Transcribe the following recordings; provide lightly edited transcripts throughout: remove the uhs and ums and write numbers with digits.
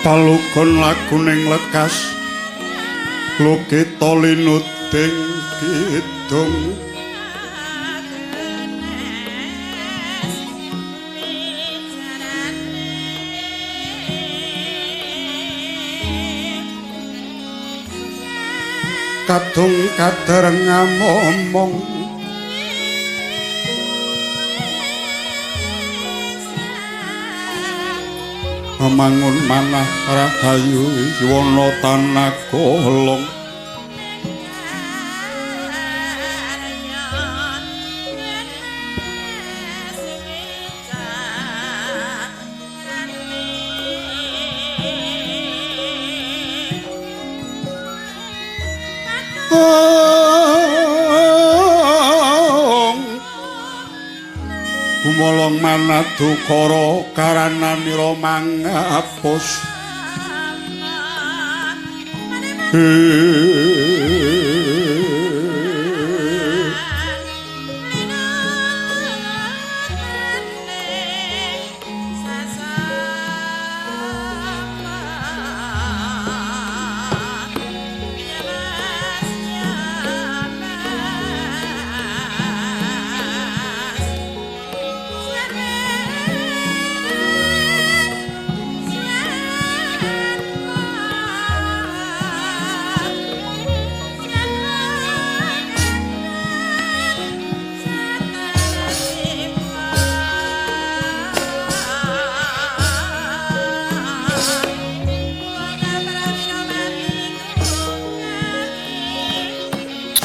Palugon laguning lekas lukita linuding kidung kadung kadereng momong mangun manah rahayu yuwana tanah golong Gumolong manadukara karananira mangapus.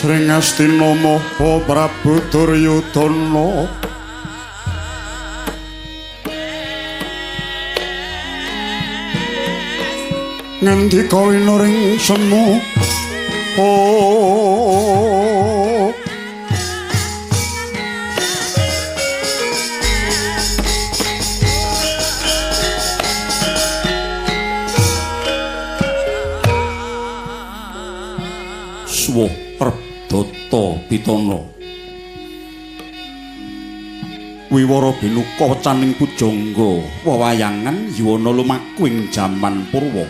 Sring Astina Maha Prabu Duryudana ngendika winuring semu oh. Suwuh Data Pitana. Wiwara binuka wecaning pujangga wewayangan yuwana lumaku ing jaman purwa.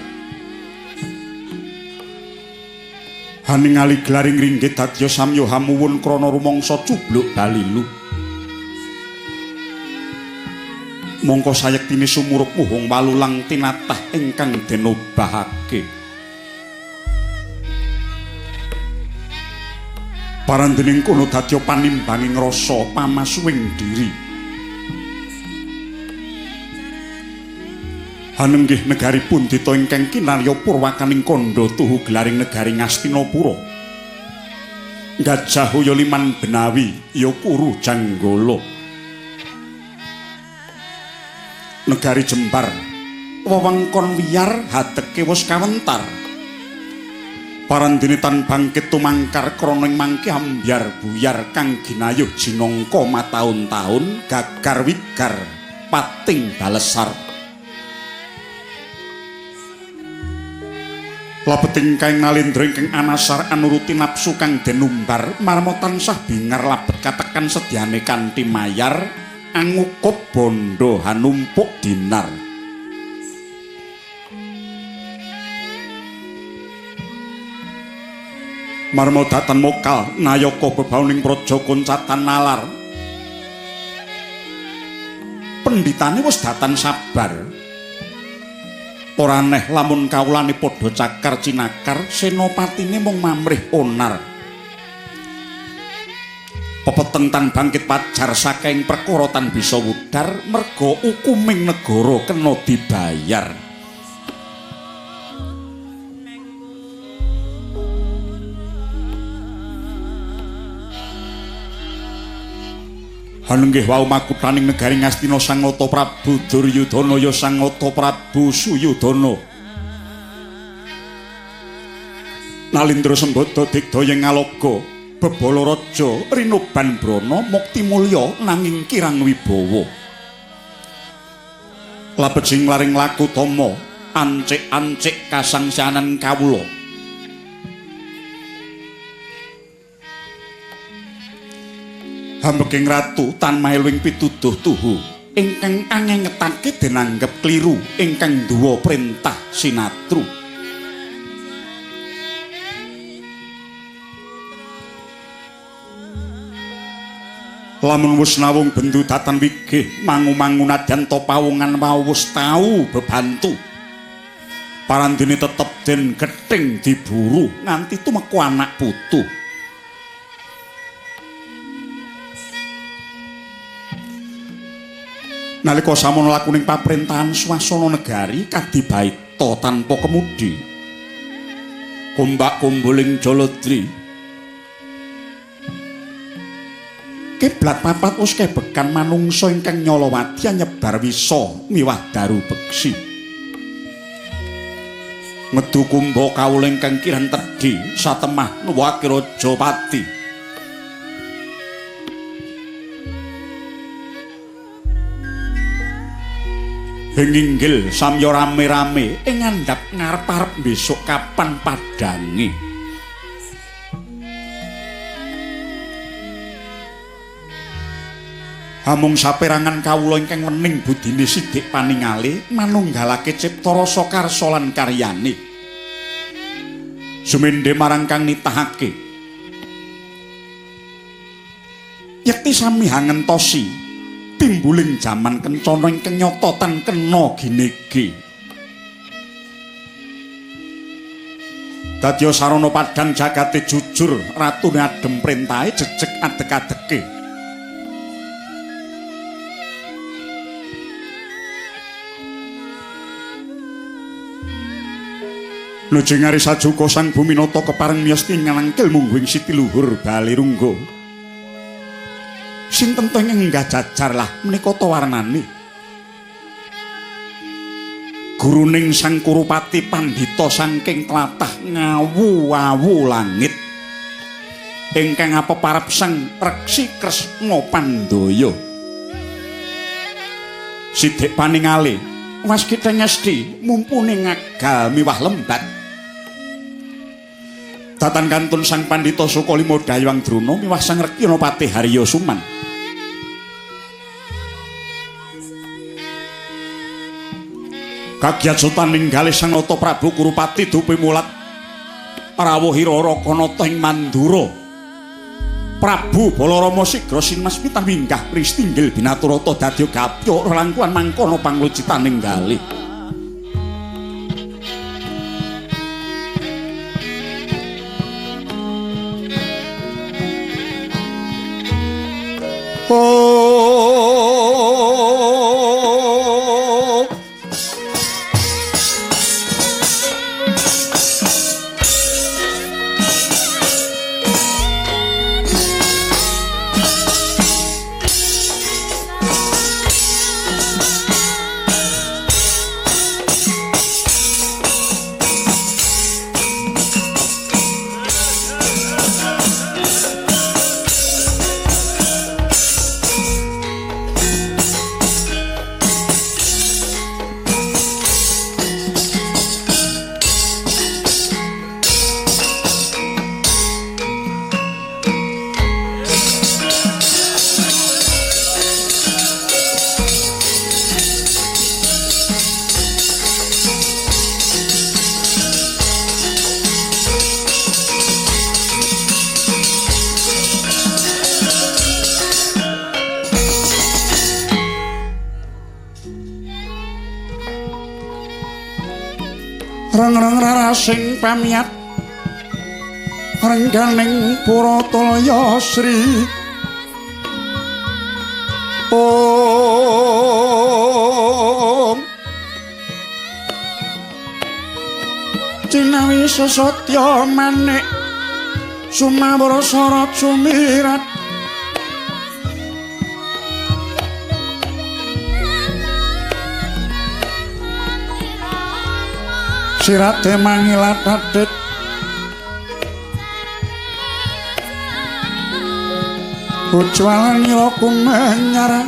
Haningali glaring ringgit dadya samya hamuwun krana rumangsa cubluk balilu. Mongko sayektine sumurup wuhung walulang tinatah ingkang den obahake. Parandening kono dadya panimbanging rasa pamasuwing diri. Hanenggih negari pundita ingkang kinarya purwakaning kandha tuhu gelaring negari Ngastinapura. Gajah Hoya liman benawi ya Kuru Janggala. Negari Jembar wewengkon wiyar hadeke wis kawentar. Parandene tan bangkit tumangkar krana ing mangke ambyar buyar kang ginayuh jinangka mataun-taun gagar wigar pating balesar. Labeting kaing nalendra ingkang anasar anuruti nafsu kang den umbar marma tansah bingar labet katekan sedyane kanthi mayar angukup bondo hanumpuk dinar. Marma datan mokal nayaka bebauning praja koncatan nalar. Pendhitane wis datan sabar. Ora aneh lamun kawulane padha cakar cinakar, senopatine mung mamrih onar. Pepeteng tan bangkit pajar saking perkara tan bisa wudar merga ukuming negara kena dibayar. Hanenggih wau makuthaning negari Ngastina Sangata Prabu Duryudana ya Sangata Prabu Suyudana. Nalindra sembada digdaya ngalaga bebala raja rinoban brana mukti mulya nanging kirang wibawa. Labejing laring laku tama ancik-ancik kasangsanan kawula. Hambeking ratu tan maelwing pituduh tuhu ingkang angengetake den anggep kliru ingkang duwa perintah sinatru. Lamun wis nawung bendu datan wigih mangu-mangu nadyan ta pawungan wau wis tau bebantu. Parandene tetep den gething diburu nganti tumeku anak putu. Nalika samono lakuning paprentahan swasana negari kadibaita tanpa kemudi. Kombak kumbuling Jaladri. Kiblat papat wis kebekan manungsa ingkang nyalawati nyebar wisa miwah daru beksi. Ngedu kumba kawula ingkang kiran tedhi satemah nuwuhake raja pati. Ing inggil samya rame-rame ing ngandhap ngarep-arep besok kapan padange. Amung saperangan kawula ingkang wening budine sidik paningale manunggalake cipta rasa karsa lan karyane. Sumendhe marang kang nitahake. Yekti sami hangentosi timbuling jaman kencana ingkang nyata tan kena ginege. Dadya sarana padhang jagate jujur, ratune adhem printahe jejeg adeg-adege. Lujeng ari sajuka Sang Buminata kepareng miyos tingalangkil mungguing sitiluhur Balirungga. Sinten to ingkang enggah jajar lah menika ta warnane. Guruning Sang Kurupati pandhita saking tlatah Ngawu-awu langit ingkang apeparep Sang Reksi Kresna Pandaya. Sidik paningale waskita ngesti mumpuni ngagal miwah lembat. Datan kantun Sang Pandhita Sukalima Dayang Drona miwah Sang Rekyana Patih Harya Suman. Kagyat ninggalih Sang Nata Prabu Kurupati dupi mulat rawuhira Rakanata ing Mandura. Prabu Balarama sigra sinmas mitan minggah pristinggil binaturata dadya gapyuk rerangkulan mangkono panglucitaning galih. Reng-reng rarasing pamiyat rengganing Puratulya Sri Om Cinawi sesatya manik sumawara sarat sumirat sirate mangilat adit ucwalan nira kumenyara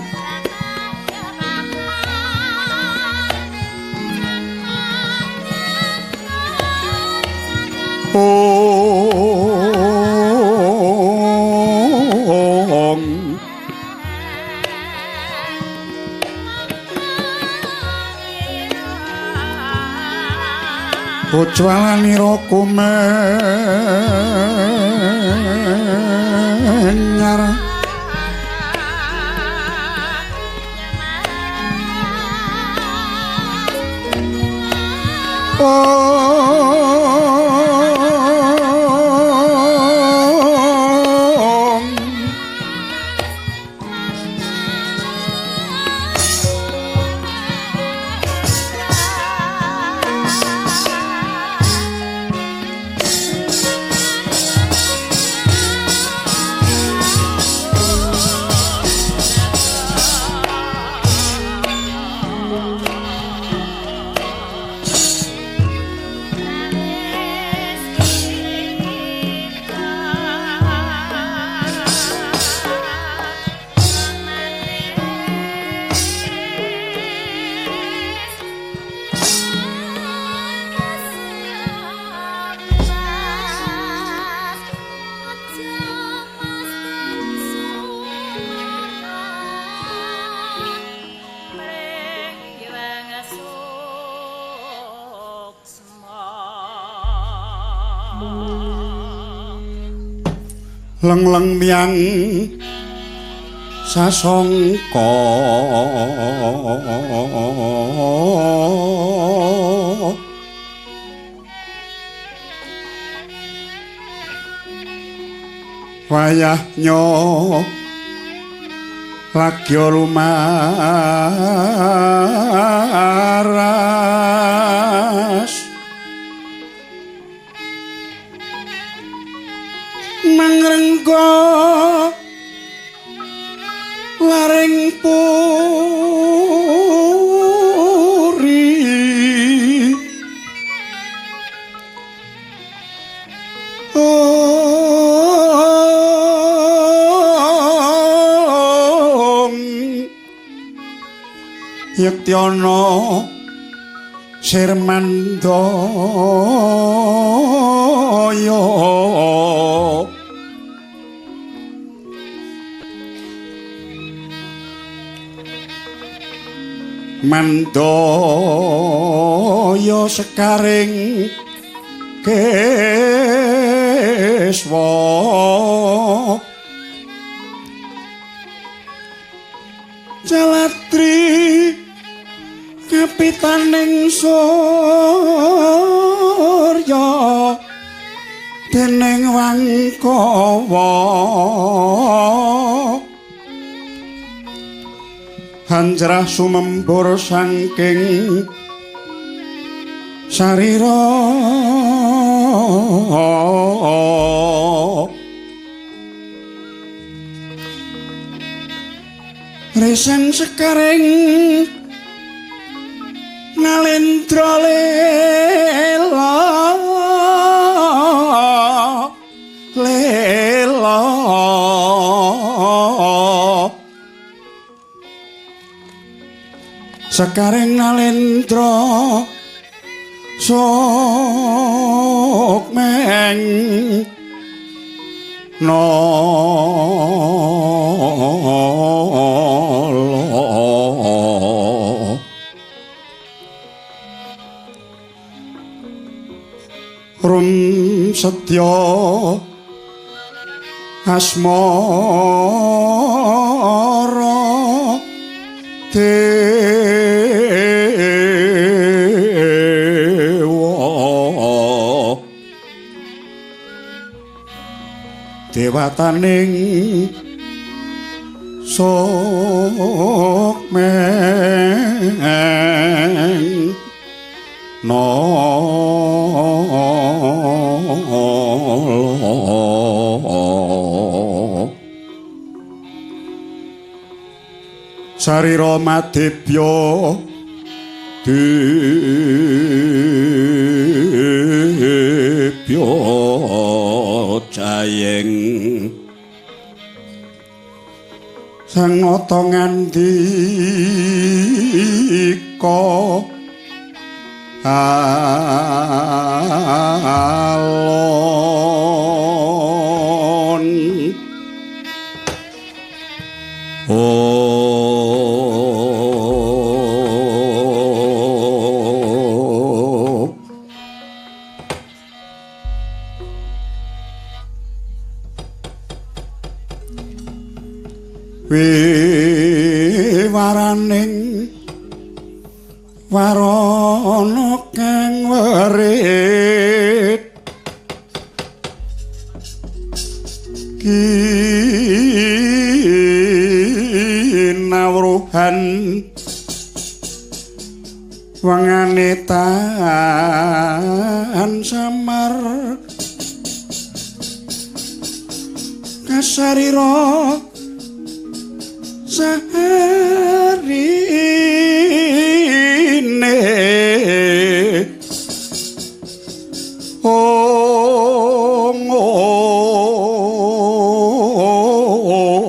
Om Ucwalanira kumenyar Om Leng-leng miang sasongko wayahnya lagi lumaras mangrengga laring puri Om yekti ana Sirmandaya Mandaya sekaring keswa Jaladri kapitaning surya dening Wangkawa hanjrah sumembur saking sarira reseng sekaring nalendra lela lela sekaring nalendra sukmeng nala rum setya asmara dewa dewataning sukmeng nala sarira madebya debya jayeng sangata ngandika alon. Oh, wiwaraning warana kang werit kinawruhan wengane tan samar kasarira saharine ong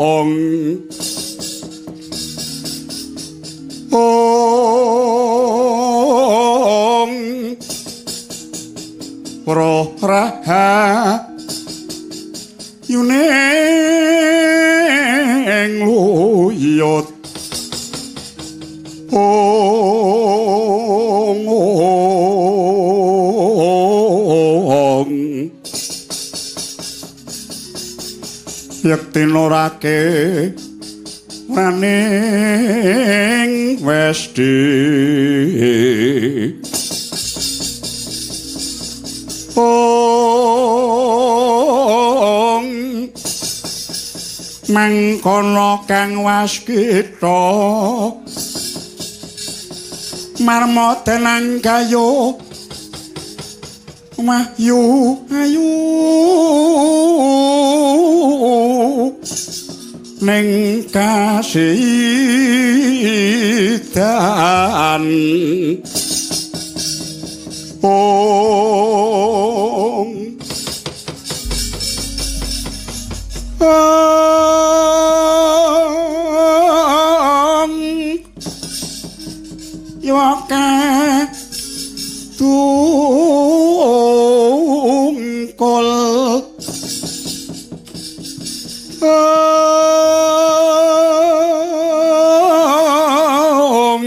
ong ong roh raha yuning luyut ong ong yekti norake waning westi ong mangkono kang waskita marma tenang kayo wahyu ayu ning kasidan ong ong yoka tungkol ong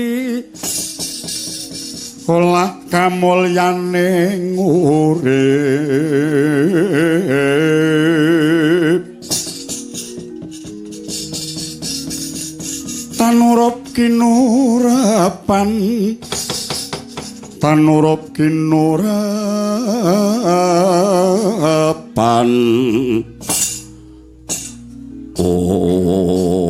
Kamulyaning urip tanurup kinurapan tanurup kinurapan ong.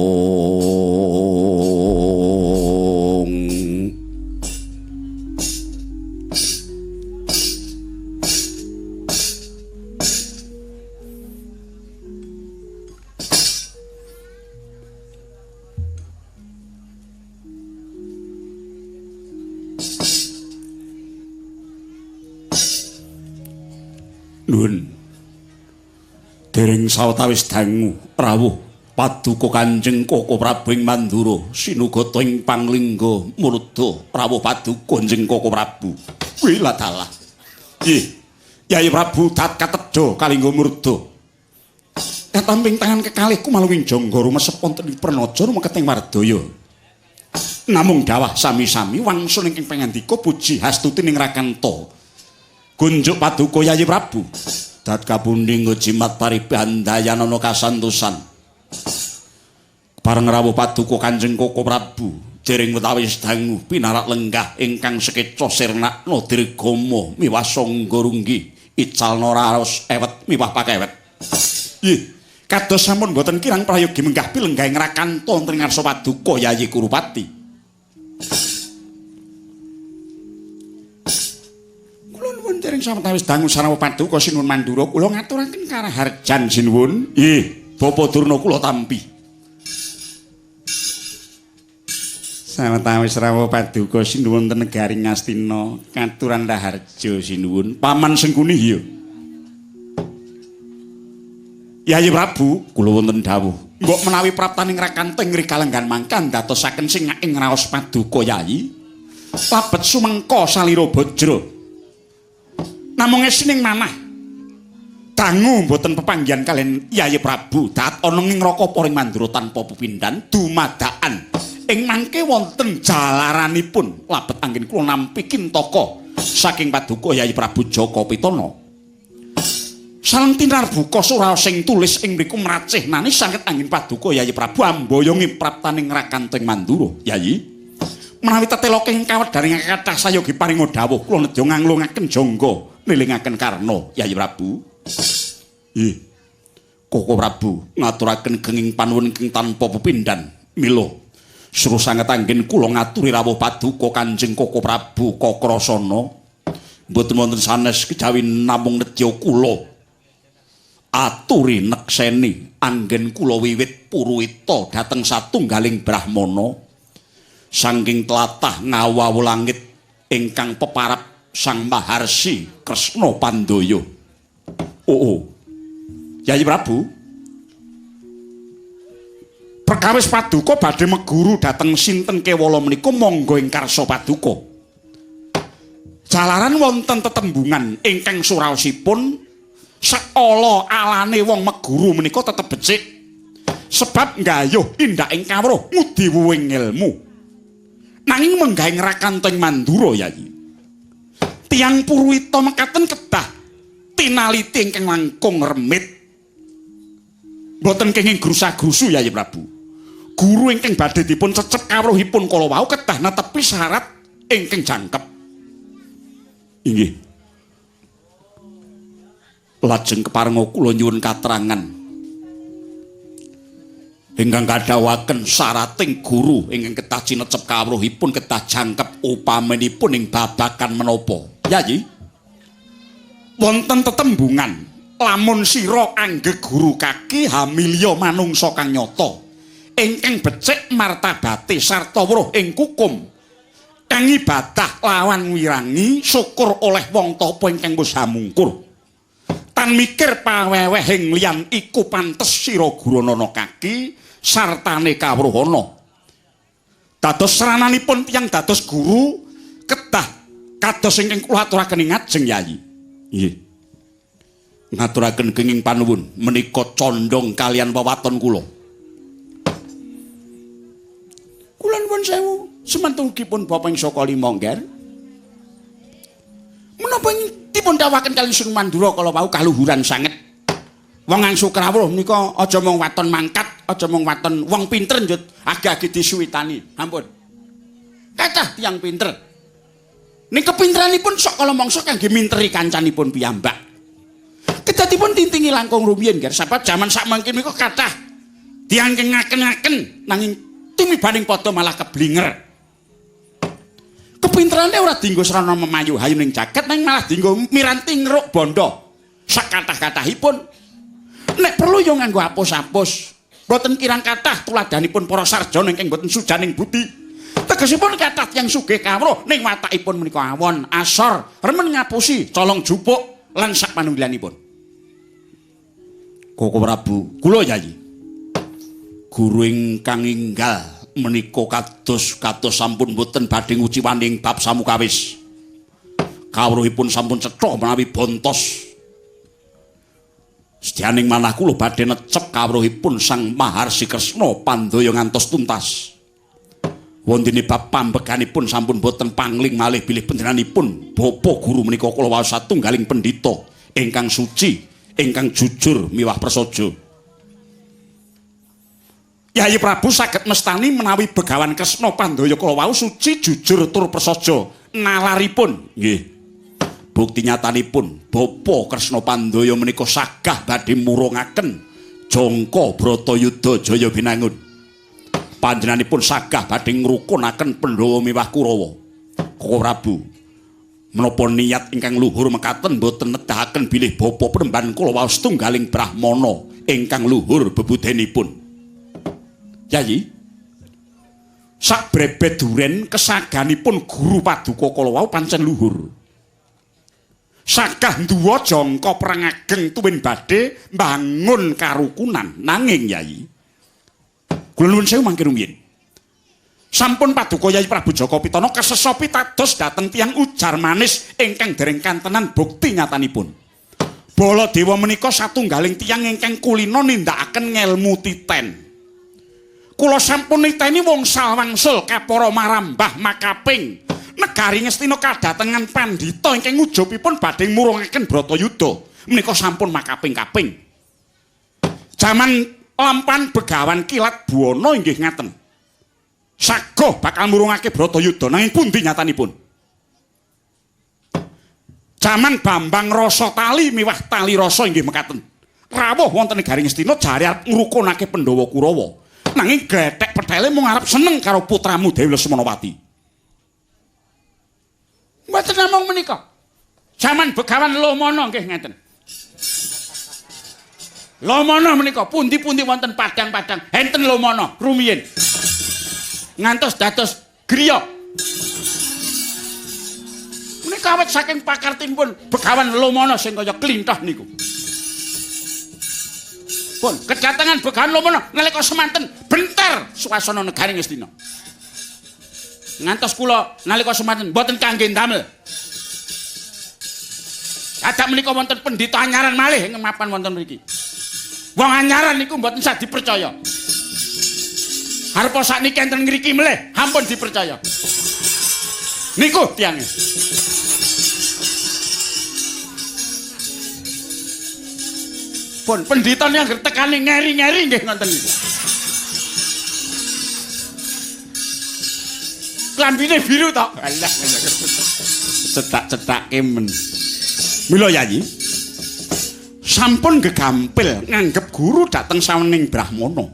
Nuwun. Dereng sawetawis dangu rawuh paduka Kanjeng Koko Prabu ing Mandura sinugata ing panglingga murda rawuh paduka Kanjeng Koko Prabu. Wiladalah. Nggih. Yai Prabu dat kateja kalingga murda. Katamping tangan kekalih kumaluwing jangga rumesep wonten ing Pranaja rumeketing wardaya. Namung dawah sami-sami wangsul ingkang pangandika puji hastuti ning Rakanta. Gunjuk paduka Yayi Prabu. Dat kapundi jimat paribandayanana kasantosan. Bareng rawuh paduka Kanjeng Koko Prabu, dereng wetawis dangu pinarak lenggah ingkang sekeca sirnakna dirgama miwah sangga runggi icalna raos ewet miwah pakewet. Nggih, kados sampun boten kirang prayogi menggah pilenggah ing Rakanta wonten ngarsa paduka Yayi Kurupati. Dereng sawetawis dangu sarawa paduka Sinuwun Mandura kula ngaturaken karaharjan sinuwun. Nggih, Bapak Durna kula tampi. Sawetawis rawuh paduka sinuwun ten negari Ngastina katuran raharja sinuwun. Paman Sengkuni iya. Yayi Prabu kula wonten dawuh. Mbok menawi praptaning Rakanta ing kalenggan mangkan ndatosaken sing ing raos paduka Yayi. Labet sumengka salira bajra. Namung esining manah dangu mboten pepanggihan kalian Yayi Prabu dat ana ing neraka ing Mandura tanpa pepindhan dumadakan ing mangke wonten jalaranipun labet anggen kula nampi kintaka saking paduka Yayi Prabu Jaka Pitana. Saleng tinarbuka suraos sing tulis ing mriku mracih nani sanget anggen paduka Yayi Prabu amboyongi praptaning Rakanta ing Mandura. Yayi menawi teteloke ing kawedharing kathah sayogi paringa dawuh kula nedya nganglungaken jangga nilingaken karna Yayi Prabu. Nggih. Koko Prabu ngaturaken genging panuwun ingkang tanpa pepindhan. Mila suruh sanget anggen kula ngaturi rawuh paduka Kanjeng Koko Prabu Kakrasana. Mboten wonten sanes kejawi namung nedya kula aturi nekseni anggen kula wiwit puruwita dhateng satunggaling brahmana saking tlatah ngawawu langit ingkang peparap Sang Maharsi Kresna Pandaya. Oh. Yayi Prabu. Perkawis paduka badhe meguru dhateng sinten kewala menika monggo ing karsa paduka. Jalaran wonten tetembungan ingkang suraosipun seala alane wong meguru menika tetep becik. Sebab nggayuh indak ing kawruh ngudi wuwing ilmu. Nanging menggah ing Rakanta ing Mandura Yayi. Tiyang Purwita mekaten kedah tinaliti ingkang langkung remit. Mboten kenging grusa-grusu Yayi Prabu. Guru ingkang badhe dipun cecep kawruhipun kala wau kedah netepi syarat ingkang jangkep. Inggih. Lajeng keparenga kula nyuwun katerangan ingkang kadhawuhaken syarating guru ingkang kedah cinecep kawruhipun kedah jangkep upaminipun ing babagan menapa. Yayi, wonten tetembungan lamun sira angge guru kaki hamilya manungsa kang nyata ingkang becik martabate sarta weruh ing kukum kang ibadah lawan wirangi syukur oleh wong tapa ingkang wis hamungkur tan mikir pawewehing liyan iku pantes sira guranana kaki sartane kawruhana. Dados srananipun tiyang dados guru kedah kados ingkang kula aturaken ing ngajeng Yayi. Nggih. Ngaturaken kenging panuwun menika condong kalian wewaton kula. Kula nuwun sewu, semanten ugi pun Bapak ing saka lima, Ngger. Menapa dipun dawuhaken kaliyan Sun Mandura kala wau kaluhuran sanget. Wong angsu krawuh menika aja mung waton mangkat, aja mung waton wong pinter njut age-age disuwitani. Ampun. Kathah tiyang pinter. Ning kepinteranipun sok kala mangsa kangge minteri kancanipun piyambak. Kedatipun tintingi langkung rumiyin, Ger, sebab jaman sakmangke menika kathah tiyang ngaken-ngaken nanging tumibaning padha malah keblinger. Kepinterane ora dienggo srana memayu hayu ning jagat nanging malah dienggo miranti ngeruk bondo. Sakathah-kathahipun nek perlu yo nganggo apus-apus. Mboten kirang kathah tuladhanipun para sarjana ingkang mboten sujaning budi. Tegesipun kathah tiyang sugih kawruh ning watakipun menika awon, asor, remen ngapusi, colong jupuk lan sak panunggilanipun. Koko Prabu, kula Yayi. Guru ingkang enggal menika kados kados sampun boten badhe nguciwani ing bab samukawis. Kawruhipun sampun cetha menawi bontos. Sedyaning manah kula badhe necep kawruhipun Sang Maharsi Kresna Pandaya ngantos tuntas. Wontene bab pambeganipun sampun boten pangling malih bilih panjenenganipun Bapa Guru menika kula waos satunggaling pendhita ingkang suci, ingkang jujur miwah prasaja. Yayi Prabu saged mestani menawi Begawan Kresna Pandaya kala wau suci, jujur tur prasaja nalaripun. Nggih. Bukti nyatanipun Bapa Kresna Pandaya menika sagah badhe murungaken jangka Bratayuda Jaya Binangun. Panjenenganipun sagah badhe ngrukunaken Pandhawa miwah Kurawa. Koko Prabu, menapa niat ingkang luhur mekaten boten nedahaken bilih bapa penemban kula wau setunggaling brahmana ingkang luhur bebudenipun? Yayi, sakbrebet duren kesaganipun guru paduka kala wau pancen luhur. Sagah nduwa jangka perang ageng tuwin badhe mbangun karukunan. Nanging Yayi, kula nuwun sewu mangke rumiyin. Sampun paduka Yayi Prabu Jaka Pitana kesesa pitados dhateng tiyang ujar manis ingkang dereng kantenan bukti nyatanipun. Baladewa menika satunggaling tiyang ingkang kulina nindakaken ngelmu titen. Kula sampun niteni wong salwangsul kapara marambah makaping negari Ngastina kadatengan pandhita ingkang ujubipun badhe murungaken Bratayuda menika sampun makaping-kaping. Jaman lampan Begawan Kilat Buwana inggih ngaten. Sagoh bakal murungake Bratayuda nanging pundi nyatanipun? Jaman Bambang Rasa Tali miwah Tali Rasa inggih mekaten. Rawuh wonten negari Ngastina jare arep ngrukunake Pandhawa Kurawa. Nanging gethek pethele mung arep seneng karo putramu Dewi Lesmanawati. Mboten namung menika. Jaman Begawan Lomana nggih ngeten. Lomana menika pundi-pundi wonten padang-padang enten Lomana rumiyin. Ngantos dados griya. Menika awit saking pakartinipun Begawan Lomana sing kaya klintah niku. Pun kedatangan Begawan Lomana nalika semanten bentar suasana negari Ngastina. Ngantos kula nalika semanten mboten kangge ndamel. Dadak menika wonten pendhita anyaran malih ing mapan wonten mriki. Wong anyaran niku mboten sah dipercaya. Arepa sakniki enten ngriki melih, ampun dipercaya. Niku tiange. Pun pendhita niku anggere tekane ngeri-ngeri nggih ngoten niku. Klambine biru tok. Alah cetak-cetake men. Mila Yayi sampun gegampil nganggep guru dhateng sawening brahmana.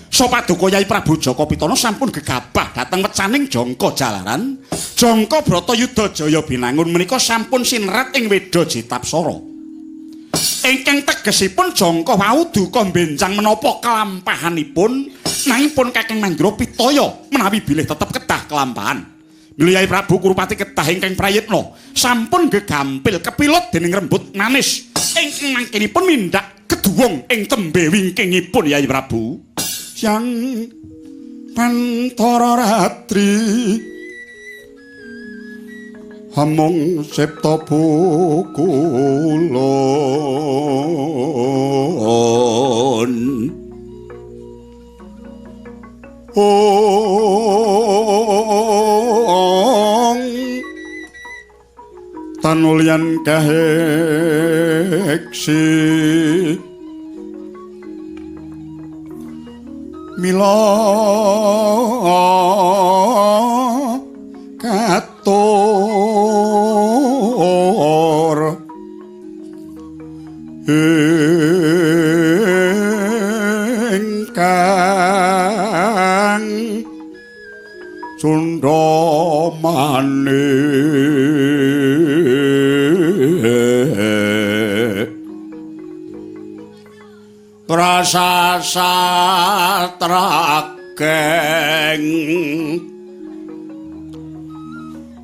Sapaduka Yayi Prabu Jaka Pitana sampun gegabah dhateng wecaning jangka jalaran. Jangka Bratayuda Jaya Binangun menika sampun sinerat ing Weda Jitapsara. Ingkang tegesipun jangka wau duka benjang menapa kelampahanipun nanging pun Kakang Mandura pitaya menawi bilih tetep kedah kelampahan. Mila Yayi Prabu Kurupati kedah ingkang prayitna sampun gegampil kepilut dening rembut manis ingkang mangkenipun mindhak keduwung ing tembe wingkingipun Yayi Prabu. Yang pantara ratri among septa pukulon ong tanu Panulyan kaheksi mila katur ingkang cundha manik prasasatrageng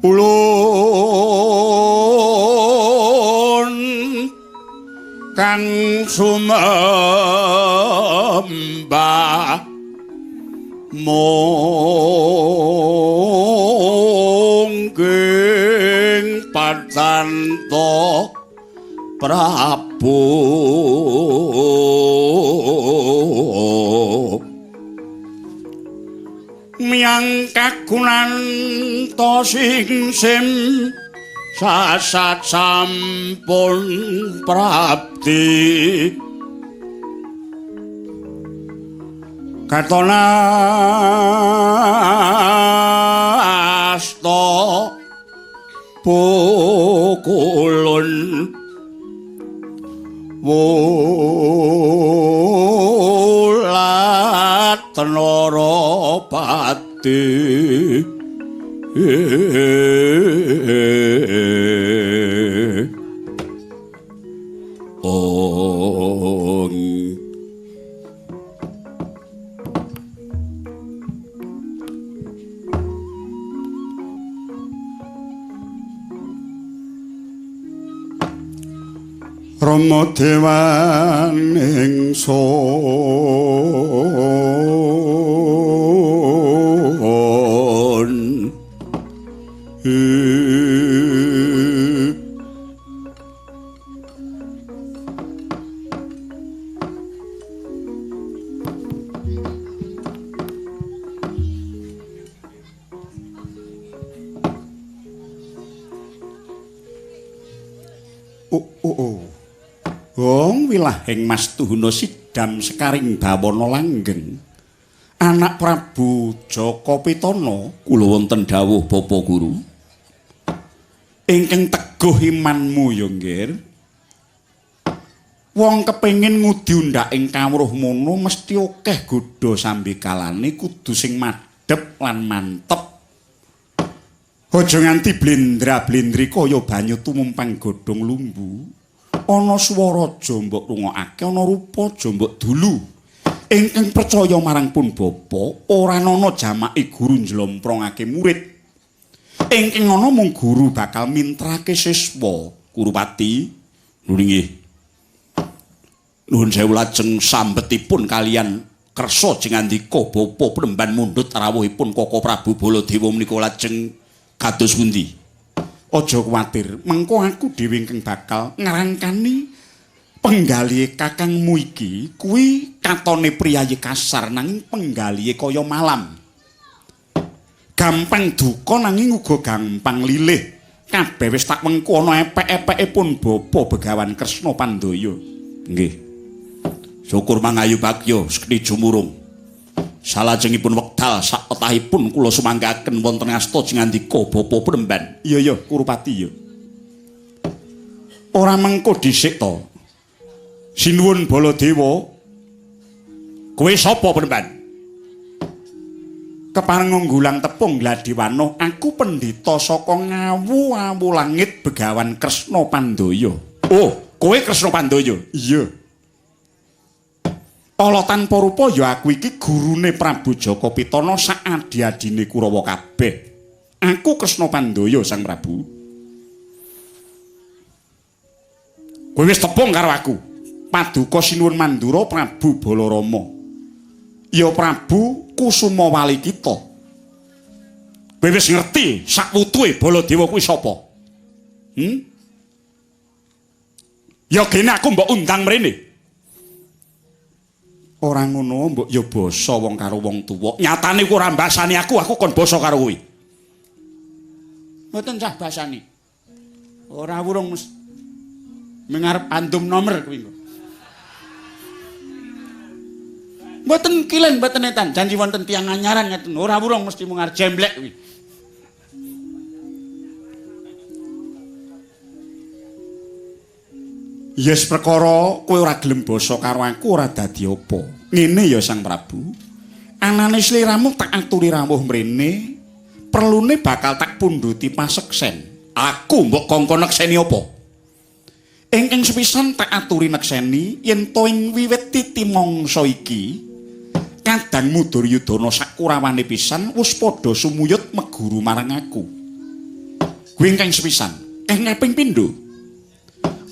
ulun kang sumembah mungking pacanto Prabu miyang kagunanto singsim sasat sampun prapti katona asta pukulun wulat Narapati. Ong Rama dewaning sun Gong wilahing Mas Tuhuna sidam sekaring bawana langgeng. Anak Prabu Jaka Pitana, kula wonten dawuh Bapak Guru. Ingkang teguh imanmu ya, Nggir. Wong kepengin ngudi undhaking kawruh mono mesti akeh godha sambikalane, kudu sing madhep lan mantep. Aja nganti blendra-blendri kaya banyu tumumpang godhong lumbu. Ana swara aja mbok rungokake, ana rupa aja mbok dulu. Ingkang percaya marang pun bapa, ora ana jamake guru njlomprongake murid. Ingkang ana mung guru bakal mintrake siswa. Kurupati, nuwun nggih. Nuwun sewu lajeng sambetipun kalian kersa jengandika bapa penemban mundhut rawuhipun Koko Prabu Baladewa menika lajeng kados pundi? Aja kuwatir, mengko aku dhewe ingkang bakal ngrangkani penggalihe kakangmu iki. Kuwi katone priyayi kasar nanging penggalihe kaya malam. Gampang duka nanging uga gampang lilih. Kabeh wis tak wengku ana epek-epeke pun bapa Begawan Kresna Pandaya. Nggih. Syukur mangayu bagya sekti jumurung. Salajengipun wekdal sakwetahipun kula sumanggaken wonten asta jengandika bapa penemban. Iya iya Kurupati ya. Ora mengko dhisik to. Sinuwun Baladewa. Kowe sapa penemban? Kepareng nggulang tepung Gladiwana, aku pendhita saka ngawu-awu langit Begawan Kresna Pandaya. Oh, kowe Kresna Pandaya? Iya. Ala tanpa rupa ya aku iki gurune Prabu Jaka Pitana sak adi-adine Kurawa kabeh. Aku Kresna Pandaya Sang Prabu. Kowe wis tepung karo aku. Paduka sinuwun Mandura Prabu Balarama. Ya Prabu Kusuma Walikita. Kowe wis ngerti sak wutuhe Baladewa kuwi sapa? Ya gene aku mbok undang mrene. Ora ngono mbok ya basa wong karo wong tuwa. Nyatane ku ora mbasani aku, aku kon basa karo kowe. Mboten sah basani. Ora wurung mengarep andum nomor kuwi kok. Mboten kilen mboten etan, janji wonten tiyang anyaran ngeten, ora wurung mesti mung arep jemblek kuwi. Yes perkara kowe ora gelem basa karo aku ora dadi apa. Ngene ya Sang Prabu. Anane sliramu tak aturi rawuh mrene, perlune bakal tak pundhuti paseksen. Aku mbok kongkon nekseni apa? Ingkang sepisan tak aturi nekseni yen to ing wiwit titi mangsa iki kadangmu Duryudana sakurawane pisan wis padha sumuyut meguru marang aku. Kuwi ingkang sepisan. Ingkang kaping pindho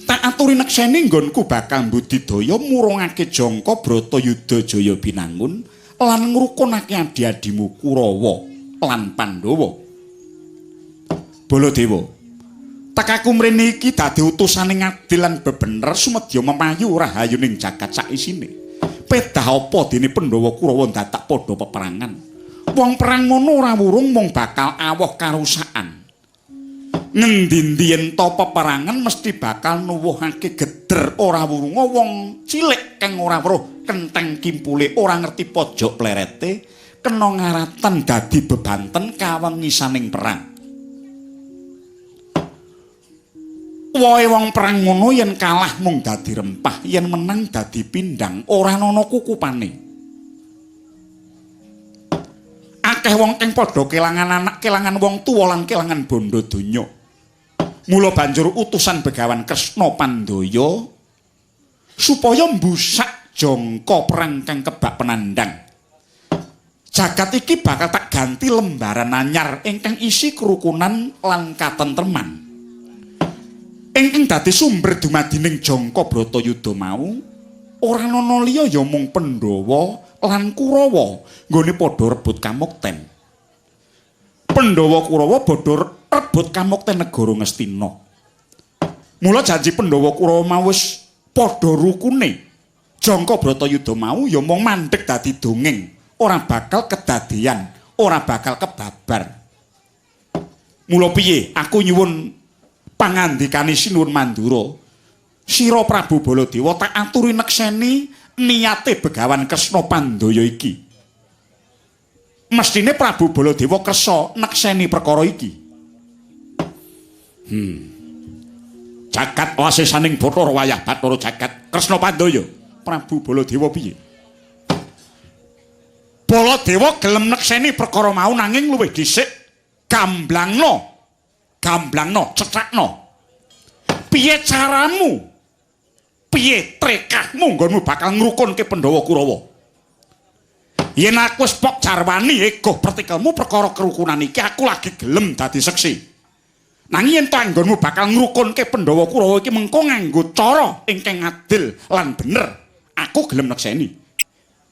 tak aturi nekseni nggonku bakal mbudidaya murungake jangka Bratayuda Jaya Binangun lan ngrukunake adi-adimu Kurawa lan Pandhawa. Baladewa, tekaku mrene iki dadi utusane ngadil lan bebener sumedya memayu rahayuning jagat saisine. Pedah apa dene Pandhawa Kurawa ndadak padha peperangan? Wong perang ngono ora wurung mung bakal awoh karusakan. Ngendi-endi yen to peperangan mesti bakal nuwuhake geder ora wurunga wong cilik kang ora weruh kenteng kimpule ora ngerti pojok plerete kena ngaratan dadi bebanten kawengisaning perang. Wohe wong perang ngono yen kalah mung dadi rempah, yen menang dadi pindang, ora ana kukupane. Akeh wong kang padha kelangan anak, kelangan wong tuwa lan kelangan bondo donya. Mula banjur utusan Begawan Kresna Pandaya supaya mbusak jangka perang kang kebak penandang. Jagat iki bakal tak ganti lembaran anyar ingkang isi kerukunan lan katentreman. Ingkang dadi sumber dumadining jangka Bratayuda mau ora ana liya ya mung Pandhawa lan Kurawa nggone padha rebut kamukten. Pandhawa Kurawa padha rebut kamukten negara Ngastina. Mula janji Pandhawa Kurawa mau wis padha rukune. Jangka Bratayuda mau ya mung mandheg dadi dongeng, ora bakal kedadeyan, ora bakal kebabar. Mula piye aku nyuwun pangandikane Sinuwun Mandura, sira Prabu Baladewa tak aturi nekseni niate Begawan Kresna Pandaya iki. Mestine Prabu Baladewa kersa nekseni perkara iki. Jagat wasesaning Bathara wayah Bathara jagat Kresna Pandaya. Prabu Baladewa piye? Baladewa gelem nekseni perkara mau nanging luwih dhisik gamblangno. Gamblangno, cethakno. Piye caramu? Piye trekahmu nggonmu bakal ngrukunke Pandhawa Kurawa? Yen aku wis pok jarwani egoh pertikelmu perkara kerukunan iki aku lagi gelem dadi seksi. Nanging yen to anggonmu bakal ngrukunke Pandhawa Kurawa iki mengko nganggo cara ingkang adil lan bener, aku gelem nekseni.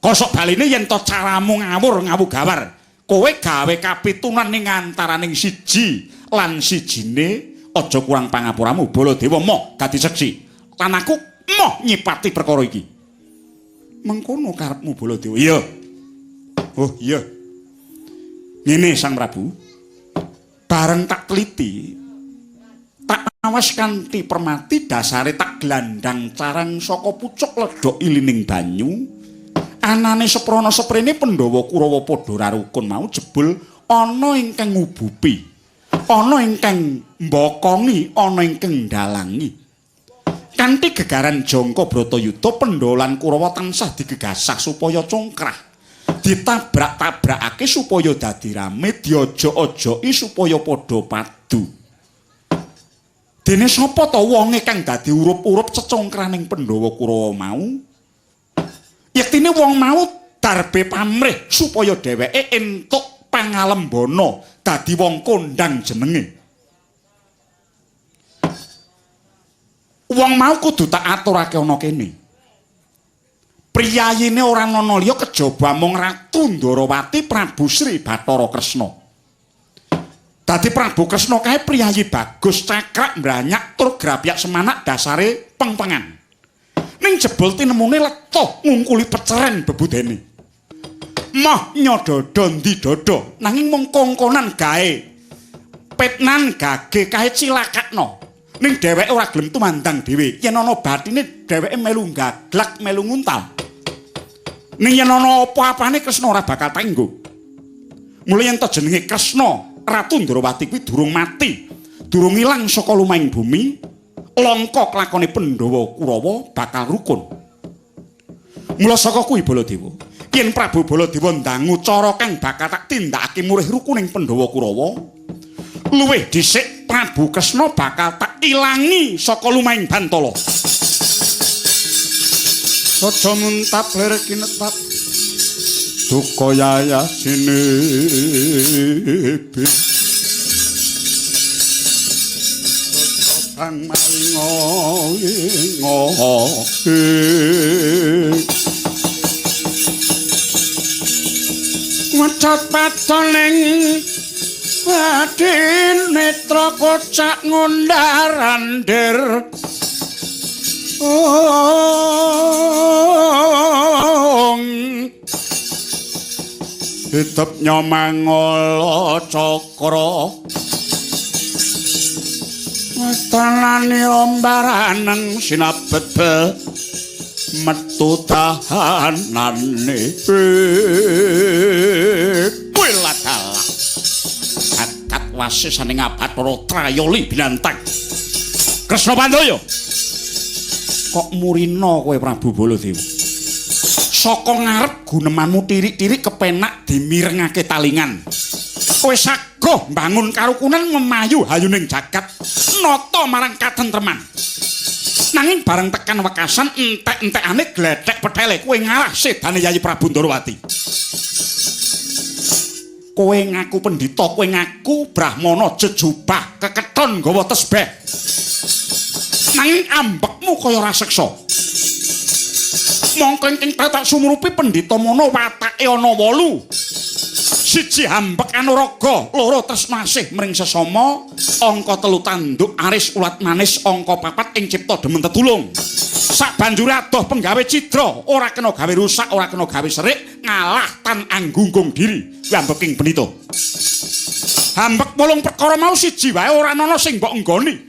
Kosok baline yen to caramu ngawur ngawu gawar, kowe gawe kapitunan ning antaraning siji lan sijine aja kurang pangapuramu. Baladewa moh dadi seksi lan aku moh nyipati perkara iki. Mengkono karepmu Baladewa? Iya. Oh iya. Ngene Sang Prabu, bareng tak teliti, tak awas kanthi permati dasare tak glandang carang saka pucuk ledhok ilining banyu. Anane seprana seprene Pandhawa Kurawa padha rarukun mau jebul ana ingkang ngubupi, ana ingkang mbokongi, ana ingkang ndalangi. Kanthi gegaran jangka Bratayuda Pandhawa lan Kurawa tansah digegasah supaya congkrah, ditabrak-tabrakake supaya dadi rame, diojok-ojoki supaya padha padu. Dene sapa ta wonge kang dadi urup-urup cecongkraning Pandhawa Kurawa mau? Yektine wong mau darbe pamrih supaya dheweke entuk pangalembana dadi wong kondang jenenge. Wong mau kudu tak aturake ana kene. Priyayine ora ana liya kejaba mung Ratu Ndorowati Prabu Sri Bathara Kresna. Dadi Prabu Kresna kae priyayi bagus, cakrak, mbranyak tur grapyak semanak dasare pengpengan. Ning jebul tinemune letoh ngungkuli peceren bebudene. Moh nyododo ndi dodo nanging mung kongkonan gawe petnan gage kae cilakakno. Ning dheweke ora gelem tumandang dhewe. Yen ana batine dheweke melu gaglak, melu nguntal. Ning yen ana apa-apane Kresna ora bakal tanggo. Mula yen to jenenge Kresna, Ratu Ndrawati kuwi durung mati, durung ilang saka lumahing bumi, langka klakone Pandhawa Kurawa bakal rukun. Mula saka kuwi Baladewa, yen Prabu Baladewa ndangu cara kang bakal tak tindakake murih rukuning Pandhawa Kurawa, luwih dhisik Prabu Kresna bakal tak ilangi saka lumahing Bantala. Saja muntap lir kinetap duka yayah sinebe. Sang malinga inga. Wecat patoning batin netra kocak ngundarandir. Ong Hitep nyomangala cakra tanane ombaranen sinabet metu tahanane. Kuwi ladalah akat wasisaning Bathara Trayoli binantang. Kresna Pandaya, kok murina kowe Prabu Baladewa? Saka ngarep gunemanmu tirik-tirik kepenak dimirengake talingan. Kowe sagoh mbangun karukunan memayu hayuning jagat nata marang katentreman. Nanging bareng tekan wekasan entek-entekane glethek pethele kowe ngarah sedane Yayi Prabu Ndrawati. Kowe ngaku pendhita, kowe ngaku brahmana jejubah kekethon nggawa tesbeh. Nanging ambekmu kaya raseksa. Mongko ingkang tak sumurupi pendhita mono watake ana 8. Siji ambek anuraga, loro tresna asih mring sesama, angka 3 tanduk aris ulat manis, angka 4 ing cipta demen tetulung. Sabanjure adoh penggawe cidra, ora kena gawe rusak, ora kena gawe serik, ngalah tan anggunggung diri. Kuwi ambeking pendhita. Ambek 8 perkara mau siji wae ora ana sing mbok enggoni.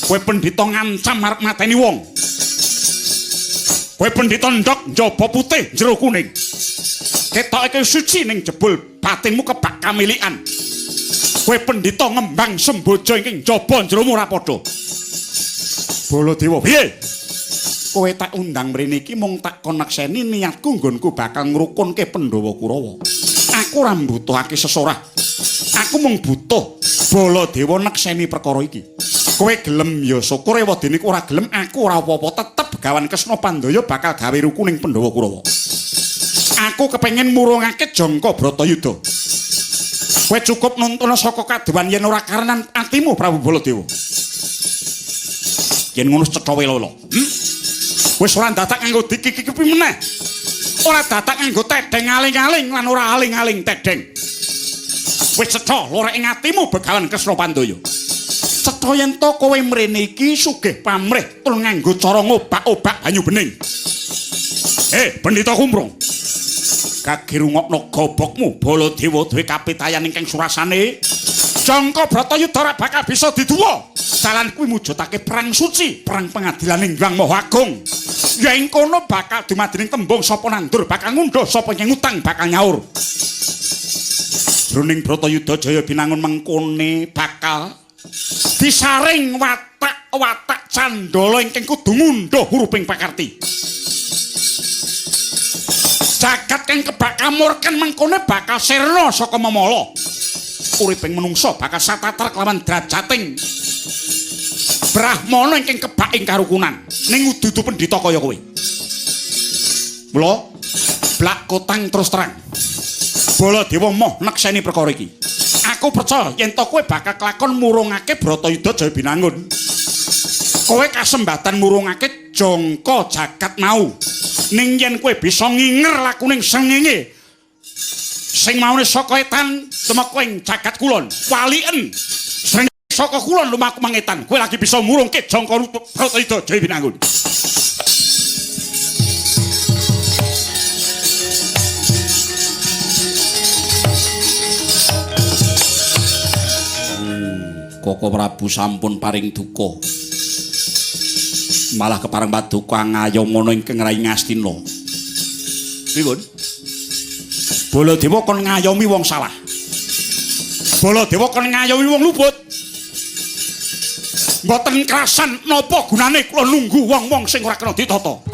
Kowe pendhita ngancam arep mateni wong. Kowe pendhita ndhok njaba putih jero kuning. Ketoke suci ning jebul batinmu kebak kamilikan. Kowe pendhita ngembang semboja ingkang njaba jeromu ora padha. Baladewa, piye? Kowe tak undang mrene iki mung tak kon nekseni niatku nggonku bakal ngrukunke Pandhawa Kurawa. Aku ora mbutuhake sesorah. Aku mung butuh Baladewa nekseni perkara iki. Kowe gelem ya syukur, ewadene ora gelem aku ora apa-apa, tetep Begawan Kresna Pandaya bakal gawe rukuning Pandhawa Kurawa. Aku kepengin murungake Jangka Bratayuda. Kowe cukup nuntuna saka kadewan yen ora karenan atimu Prabu Baladewa. Yen ngono cetha welala. Wis ora dadak nganggo dikiki-kipi meneh. Ora dadak nganggo tedheng aling-aling lan ora aling-aling tedheng. Wis cetha lorek ing atimu Begawan Kresna Pandaya. Cetha yen to kowe mrene iki sugih pamrih tur nganggo cara ngobak-obak banyu bening. Pendhita Kumprung. Kage rungokno gobokmu Baladewa duwe kapitayan ingkang surasane. Jangka Bratayuda ora bakal bisa diduwa. Dalan kuwi mujudake perang suci, perang pengadilaning Hyang Maha Agung. Ya ing kono bakal dumadining tembung sapa nandur bakal ngundhuh, sapa ngutang bakal nyaur. Jroning Bratayuda Jaya Binangun mengkone bakal disaring watak-watak candala ingkang kudu ngundhuh huruping pakarti. Jagat kang kebak kamurken mengkone bakal sirna saka memala. Uriping menungsa bakal satatar kelawan drajating brahmana ingkang kebak ing karukunan ning ududu pendhita kaya kowe. Mula blak kotang terus terang. Baladewa moh nekseni perkara iki. Aku percaya yen to kowe bakal kelakon murungake Bratayuda Jaya Binangun. Kowe kasembatan murungake jangka jagat mau. Ning yen kowe bisa nginger lakuning srengenge sing maune saka etan tumeka ing jagat kulon, waliken srengenge saka kulon lumaku mangetan, kowe lagi bisa murungke jangka Bratayuda Jaya Binangun. Koko Prabu sampun paring duka. Malah kepareng paduka ngayomana ingkang rai Ngastina. Pripun? Baladewa kon ngayomi wong salah. Baladewa kon ngayomi wong luput. Mboten krasan napa gunane kula nunggu wong-wong sing ora kena ditata.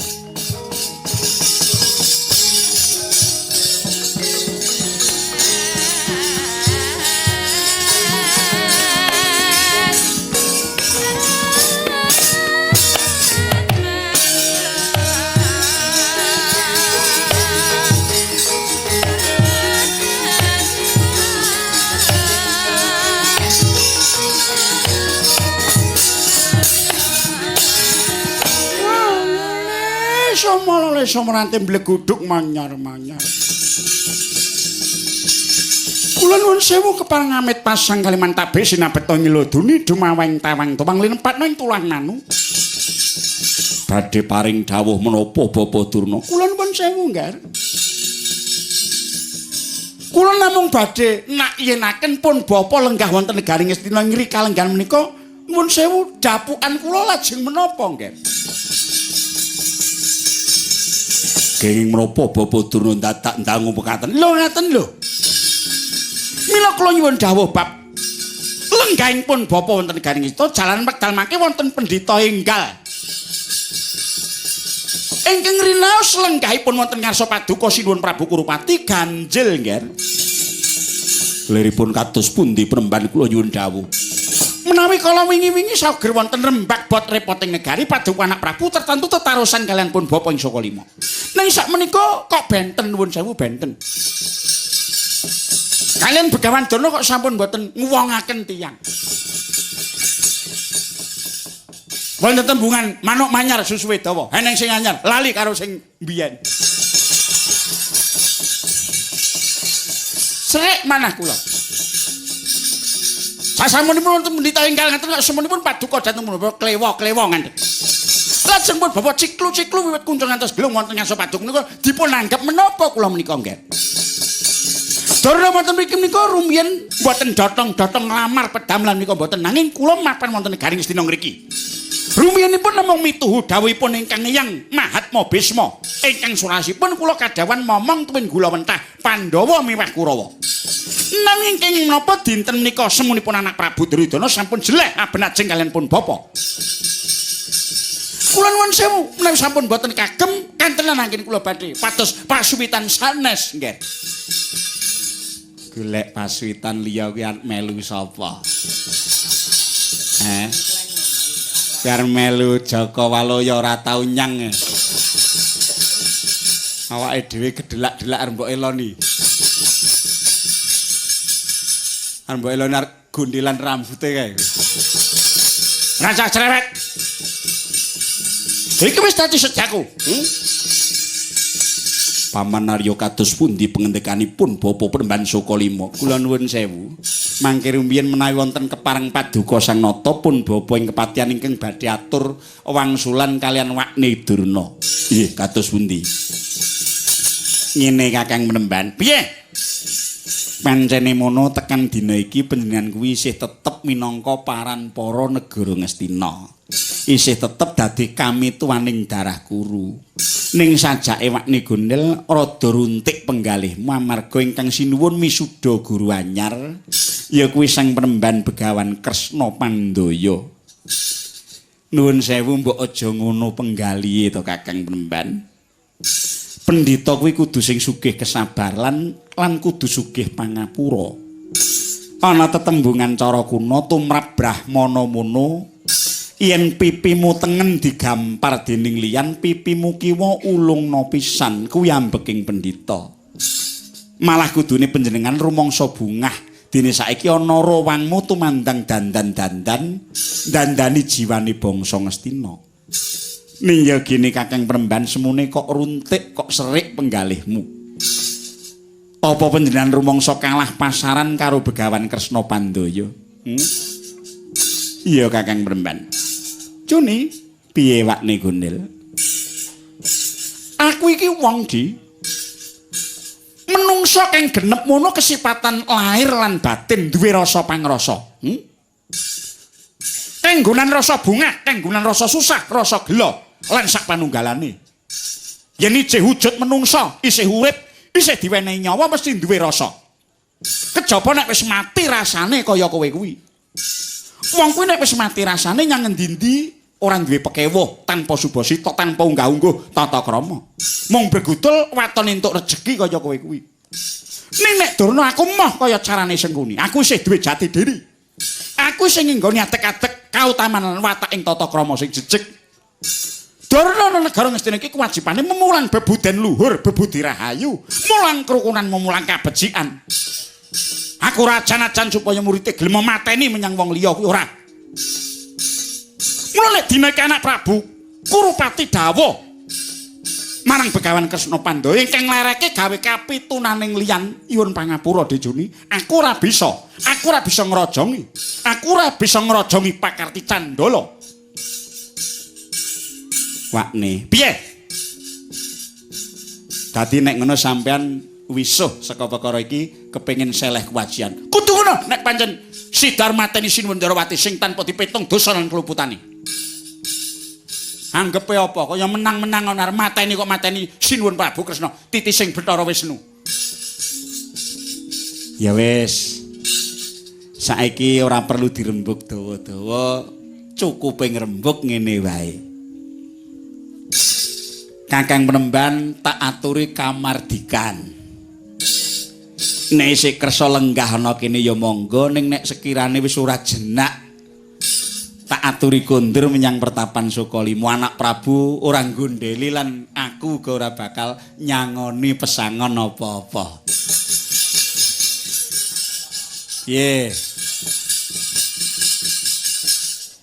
Somrante mbleguduk manyar-manyar. Kula nuwun sewu kepareng amit pasang kaliman tabe sinabeta nyeloduni dumaweng tawang tuwang linempatna ing tulang nanu. Badhe paring dawuh menapa Bapak Durna? Kula nuwun sewu, Ngger. Kula namung badhe nak yenaken pun bapa lenggah wonten negari Ngastina ngri kalenggan menika nuwun sewu dapukan kula lajeng menapa, Ngger? Kenging menapa Bapak Durna dadak ndangu pekaten? Lho ngaten lho. Mila kula nyuwun dawuh bab lenggahing pun bapa wonten negari Ngastina jalan wekdal mangke wonten pendhita enggal. Ingkang rinaos lenggahipun wonten ngarsa paduka Sinuwun Prabu Kurupati ganjil, Ngger. Liripun kados pundi penemban kula nyuwun dawuh? Menawi kala wingi-wingi sauger wonten rembak bot repoting negari paduka anak Prabu tertentu tetarusan kalian pun bapa ing Saka Lima. Ning sakmenika kok benten nuwun sewu benten. Kalian Begawan Durna kok sampun mboten nguwongaken tiyang. Wonten tembungan manuk manyar susuwe dawa, eneng sing anyar lali karo sing mbiyen. Srek manah kula. Sasampunipun wonten pendhita enggal ngaten kok semunipun paduka dhateng menapa klewa-klewa nganten. Lajeng pun bapak ciklu-ciklu wiwit kuncung ngantos gelung wonten ngarsa paduka menika dipun anggap menapa kula menika, Ngger. Durna wonten mriki menika rumiyin mboten dotong-dotong nglamar pedamelan menika mboten, nanging kula mapan wonten negari Ngastina ngriki. Rumiyinipun namung mituhu dawuhipun ingkang Eyang Mahatma Bisma ingkang surasipun kula kadhawan momong tuwin gula mentah Pandhawa miwah Kurawa. Nanging kenging menapa dinten menika semunipun anak Prabu Duryudana sampun jeleh abenajeng kalian pun bapa. Kula nuwun sewu menawi sampun boten kagem kantenan anggen kula badhe pados pasuwitan sanes, Ngger. Golek pasuwitan liya kuwi arep melu sapa? Biar melu Jaka Walaya ora tau nyang. Awake dhewe gedelak-delak arep mbok eloni. Arep mbok eloni arep gondelan rambute kae. Rancak cerewet. Iki wis dadi sejaku. Paman Arya kados pundi pengendikanipun Bapak Penemban Saka Lima? Kula nuwun sewu. Mangke rumiyin menawi wonten kepareng paduka Sang Nata pun bapa ing kepatihan ingkang badhe atur wangsulan kalian Wakne Durna. Nggih, kados pundi? Ngene Kakang Penemban. Piye? Pancene mono tekan dina iki panjenengan kuwi isih tetep minangka paranpara negara Ngastina. Isih tetep dadi kamituwaning darah Kuru. Ning sajake Wakne Gondel rada runtik penggalihmu amarga ingkang sinuwun misuda guru anyar ya kuwi Sang Penemban Begawan Kresna Pandaya. Nuwun sewu mbok aja ngono penggalihe to Kakang Penemban. Pendhita kuwi kudu sing sugih kesabaran lan kudu sugih pangapura. Ana tetembungan cara kuna tumrap brahmana mono yen pipimu tengen digampar dening liyan, pipimu kiwa ulungna pisan kuwi ambeking pendhita. Malah kudune panjenengan rumangsa bungah dene saiki ana rawangmu tumandang dandan-dandan dandani jiwane bangsa Ngastina. Ning ya gene Kakang Penemban semune kok runtik kok serik penggalihmu. Apa panjenengan rumangsa kalah pasaran karo Begawan Kresna Pandaya? Iya Kakang Penemban. Cuni, piye Wakne Gondel? Aku iki wong di menungso kang genep mono kesipatan lahir lan batin duwe rasa pangrasa. Kenggonan rasa bungah, kenggonan rasa susah, rasa gela lan sak panunggalane. Yen isih wujud menungsa, isih urip, isih diwenehi nyawa mesti duwe rasa. Kejaba nek wis mati rasane kaya kowe kuwi. Wong kuwi nek wis mati rasane nyang ngendi-endi ora duwe pekewuh, tanpa subasita, tanpa unggah-ungguh tata krama. Mung bergutul waton entuk rejeki kaya kowe kuwi. Ning nek Durna aku moh kaya carane Sengkuni. Aku isih duwe jati diri. Aku sing nggone adeg-adeg kautaman watak ing tata krama sing jejeg. Durna nang negara Ngastina iki kewajibane memulang bebuden luhur, bebudi rahayu, mulang kerukunan, memulang kabecikan. Aku rajan-ajan supaya murid gelem mateni menyang wong liya kuwi ora. Mula nek dina iki anak Prabu Kurupati dawuh marang Begawan Kresna Pandaya ingkang nglereke gawe kapitunaning liyan nyuwun pangapura Dejuni, aku ora bisa. Aku ora bisa ngrojongi. Aku ora bisa ngrojongi pakarti Candala. Wakne, piye? Dadi nek ngono sampean wisuh saka perkara iki kepengin seleh kewajian. Kudu ngono nek pancen Sidar mateni Sinuwun Ndarawati sing tanpa dipitung dosa lan keluputane. Anggepe apa kaya menang-menang ana mateni kok mateni Sinuwun Prabu Kresna titising Bathara Wisnu. Ya wis. Saiki ora perlu dirembug dawa-dawa, cukupe ngrembug ngene wae. Kakang Penemban tak aturi kamardikan. Nek isih kersa lenggah ana kene ya monggo, ning nek sekirane wis ora jenak tak aturi kondur menyang pertapan Sukalima. Anak Prabu ora nggondheli lan aku uga ora bakal nyangoni pesangon apa-apa. Piye?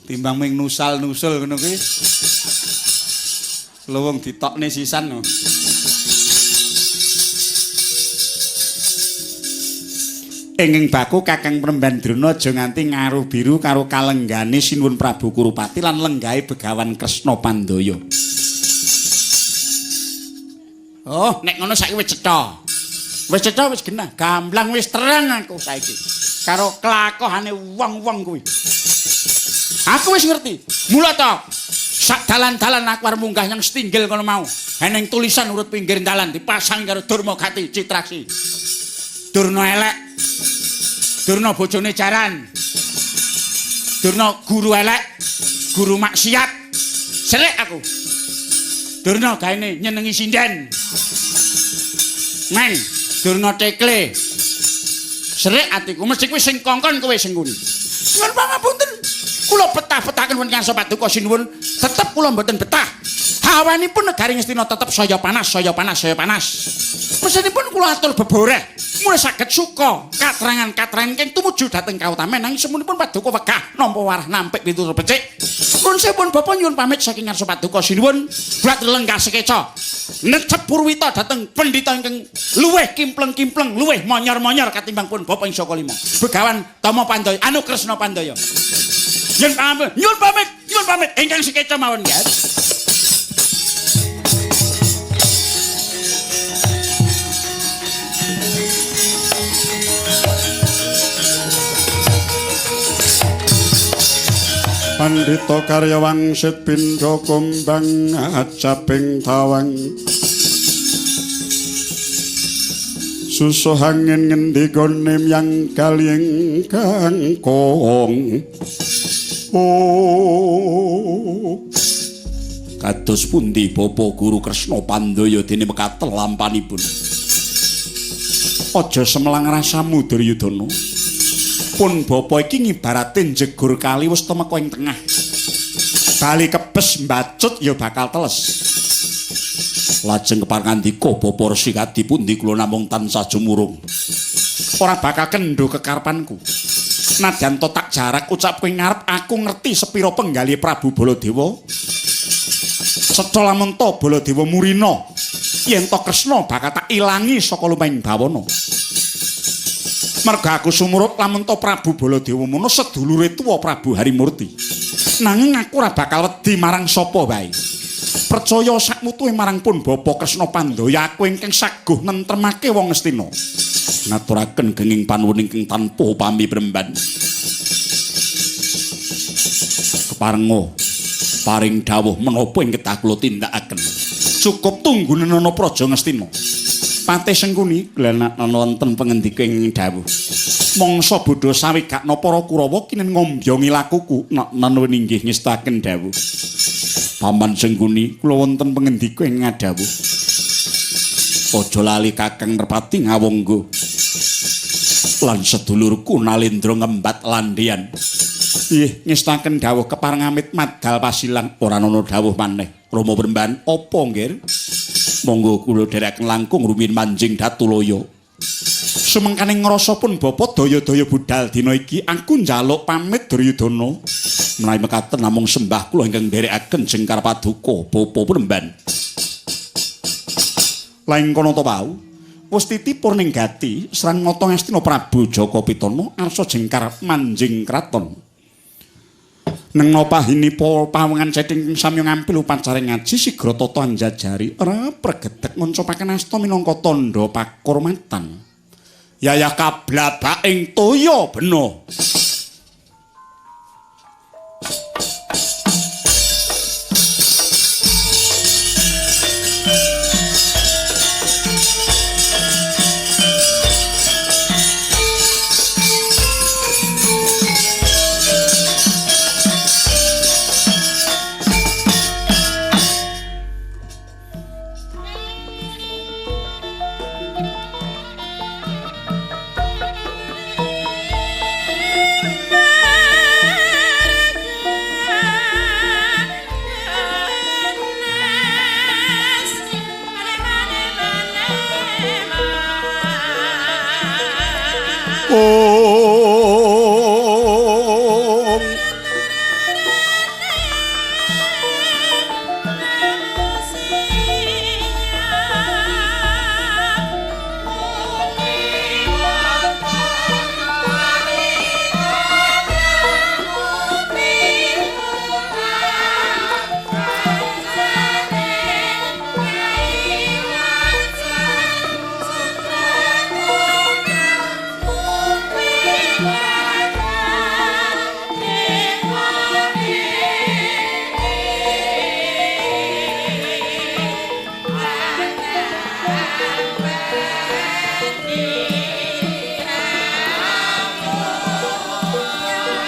Timbang ming nusal-nusul ngono kuwi. Luwung ditokne sisan no. Inging baku Kakang Penemban Drona aja nganti ngaruh biru karo kalenggane Sinuwun Prabu Kurupati lan lenggahe Begawan Kresna Pandaya. Oh, nek ngono saiki wis cetha. Wis cetha wis genah, gamblang wis terang aku saiki. Karo kelakohane wong-wong kuwi. Aku wis ngerti. Mula to sak dalan-dalan aku arep munggah nyang setinggil kono mau. Eneng tulisan urut pinggir dalan dipasang karo Durma Gati Citraksi. Durna elek. Durna bojone jaran. Durna guru elek, guru maksiat. Serik aku. Durna gaene nyenengi sinden. Men, Durna tekle. Serik atiku, mesti kuwi sing kongkon kowe sing nguni. Nyuwun pangapunten. Kula betah-betahaken wonten ngarsa paduka sinuwun, tetep kula mboten betah. Hawanipun negari Ngastina tetep saya panas, saya panas, saya panas. Mesinipun kula atur beboreh, mulai saged suka katrangan-katrangan ingkang tumuju dhateng kautamen nanging semunipun paduka wegah nampa warah nampik pitutur becik. Nuwun sewu Bapak nyuwun pamit saking ngarsa paduka sinuwun, buat lenggah sekeca. Necep purwita dhateng pendhita ingkang luwih kimpleng-kimpleng, luwih monyor-monyor katimbang pun Bapak ing Saka Lima. Begawan Tama Pandaya, anu Kresna Pandaya. Nyuwun pamit, nyuwun pamit, nyuwun pamit ingkang sekeca mawon ya. Pandhita karya wangsit pindha kumbang ajabing tawang susuh angin ngendikane myang kaling kangkung. Oh, kados pundi Bapak Guru Kresna Pandaya dene mekaten lampanipun? Aja semelang rasamu Duryudana. Pun bapa iki ngibarate njegur kali wis tumeka ing tengah. Bali kebes mbacut ya bakal teles. Lajeng keparngandika Bapak Resi Kadi pundi kula namung tansah jumurung. Ora bakal kendho kekarepanku. Nadyan to tak jarak ucap kowe ngarep aku ngerti sepira penggalih Prabu Baladewa. Cetha lamun to Baladewa murina yen to Kresna bakal tak ilangi saka lumahing bawana. Merga aku sumurup lamun to Prabu Baladewa mono sedulure tuwa Prabu Harimurti. Nanging aku ora bakal wedi marang sapa wae. Percaya sakmutuhe marang pun Bapa Kresna Pandaya aku ingkang saguh nentremake wong Ngastina. Ngaturaken genging panuwun ingkang tanpa upami premban. Parenga paring dawuh menapa ing kedah kula tindakaken. Cukup tunggunana Praja Ngastina. Patih Sengkuni glenakna wonten pangendika ing dawuh. Mangsa bodho sawigakna para Kurawa kinen ngombyongi lakuku. Nek inggih ngestaken dawuh. Paman Sengkuni kula wonten pangendika ing ngadhawuh. Aja lali Kakang Nerpati Ngawangga lan sedulurku Nalendra ngembat landhian. Nggih ngestaken dawuh kepareng amit madal pasilang. Ora ana dawuh maneh. Rama Bremban apa nggih? Monggo kula dherekaken langkung rumiyin manjing Datulaya. Sumengkaning ngrasa pun bapa daya-daya budal dina iki aku njaluk pamit Duryudana. Menawi mekaten namung sembah kula ingkang nderekaken jengkar paduka bapa Bremban. Laing kono to wau wis titipur ning gati Srang Nata Ngastina Prabu Jaka Pitana arsa jengkar manjing kraton. Neng nopahinipa pawengan cething samya ngampil upacara ngaji sigra tata anjajari ora pregedhek nguncupaken asta minangka tandha pakurmatan. Yayah kablabak ing toya bena.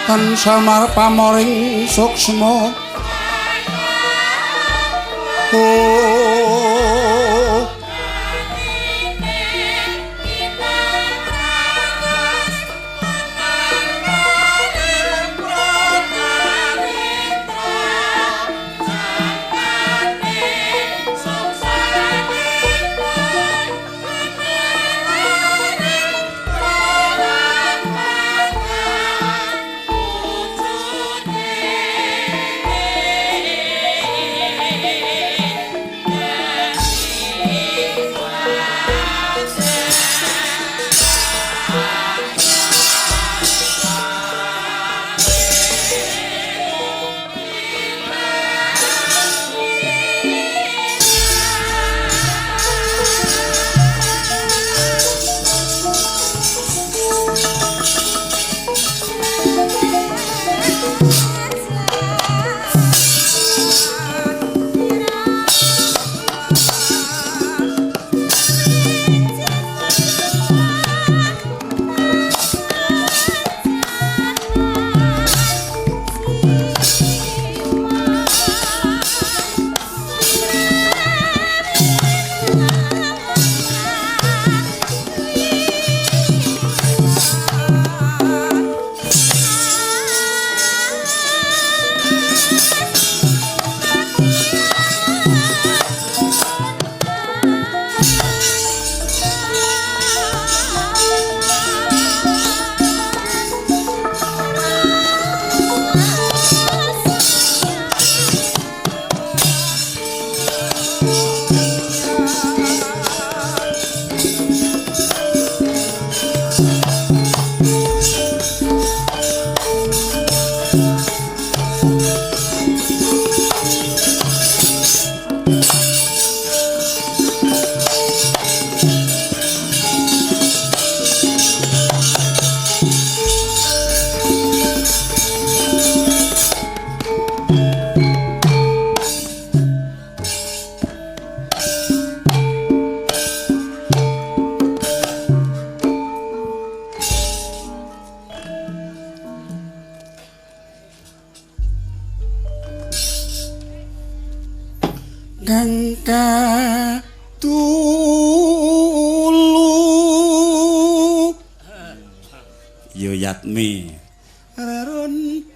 Tan samar pamoring suksma. Oh Yeah. Kang kadulu. Yo Yatmi. Rerun